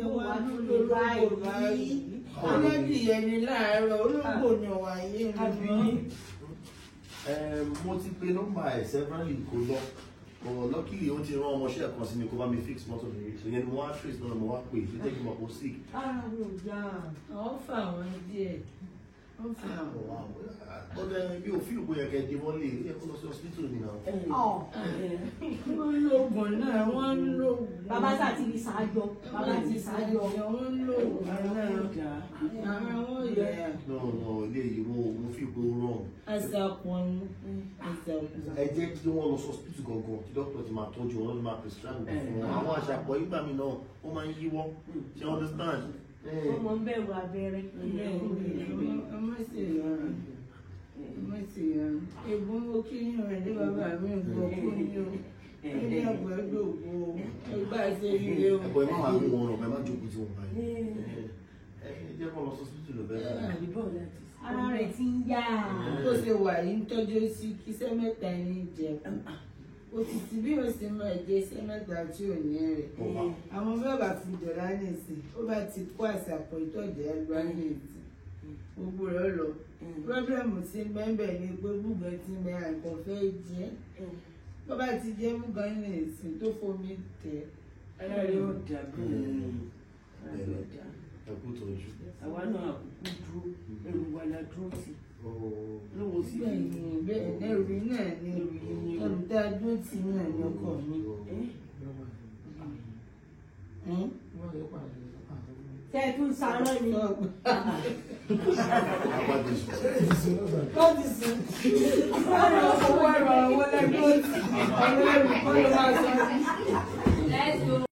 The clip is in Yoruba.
Wá ló lè báyìí. Ọlọ́dìyẹ ni láàárọ̀, olóńgbò ni ọ̀wà yé mi. Mo ti pe nọ́mbà ẹ̀ severally, kò lọ, but luckily ó ti rán ọmọọṣẹ́ kan sí mi kó bá mi fix mọ́tò mi rí, so ìyẹn ni mo wá trace náà, mo wá pè é jẹ́ kí n mọ̀ kó sick. Ara mi ò yá. Àwọn fà wọ́n díẹ̀. Wọ́n fà wọ́n. But mi ò feel bóyá kẹ́ di wọ́n lè yẹ kó lọ sí hospital ni náà. Wọ́n ń lògùn náà, wọ́n ń lògùn. Bàbá sá ti fi ṣáájọ, bàbá ti ṣáájọ. Wọ́n ń lògùn náà. Àwọn wọn yẹ. No, ilé yìí mo feel pé ó wrong. Àṣàpọ̀ ni. Àṣàpọ̀. Ẹ jẹ́ kí wọ́n lọ sí hospital gangan kí doctor ti máa tọ́jú wọn, ti máa prescribe ògùn fún wọn. Àwọn àṣàpọ̀ ìgbà mi náà ó máa ń yíwọ́, ṣé you understand? Ọmọ ń bẹ̀rù abẹ́rẹ́. Ọmọ sì yọrùn. Ọmọ sì yọrùn. Ègún mo kí yín rẹ̀ ní bàbá mi ń gbọ́ kú ní o. Ní àgbàdo ògbó ẹgbẹ́ àṣẹ ire o. Ẹ̀bọ̀ ẹ má wàá mú wọn rọ̀, ẹ má jókòó tí wọ́n báyìí. Ẹ jẹ́ kó lọ sí hospital lọ bẹ́ẹ̀. Ara rẹ̀ ti ń yá. Tó ṣe wà yìí ń tọ́jú sí kíṣẹ́ mẹ́ta ní jẹ. Òtítì bí o sì máa jẹ iṣẹ́ mẹ́ta tí ò ní rẹ̀. Àwọn bàbá fi dọ̀là nìsín, ó bá ti kó àṣàpọ̀ ìtọ́jú ẹgbẹ́ nìsín. Gbogbo rẹ̀ lọ. Pírọ́blẹ̀mù tí mẹ́bẹ̀ ni pé búgan ti mẹ́ àìkàn fẹ́ jẹ́. Bó bá ti jẹ́ búgan nìsín tó fomi tẹ̀. Ara rẹ̀ ó dà bí ara rẹ̀ ó dà. Ẹ kú tọ́jú. Àwa náà àkókò dúró, ẹrù wa la dúró sí. Lówó sí. Bẹ́ẹ̀ ni, bẹ́ẹ̀ ni, ẹrù náà ni ẹrù tá a dúró tì náà ní ọkọ mi. Tẹ́ ẹ tún sarán ni. Wọ́n ti sùn. Wọ́n rọ owó ẹ̀rọ owó lẹ́gbẹ́ òsì. Ọ̀rọ̀ ẹrù kọ́ ló máa sọ sí.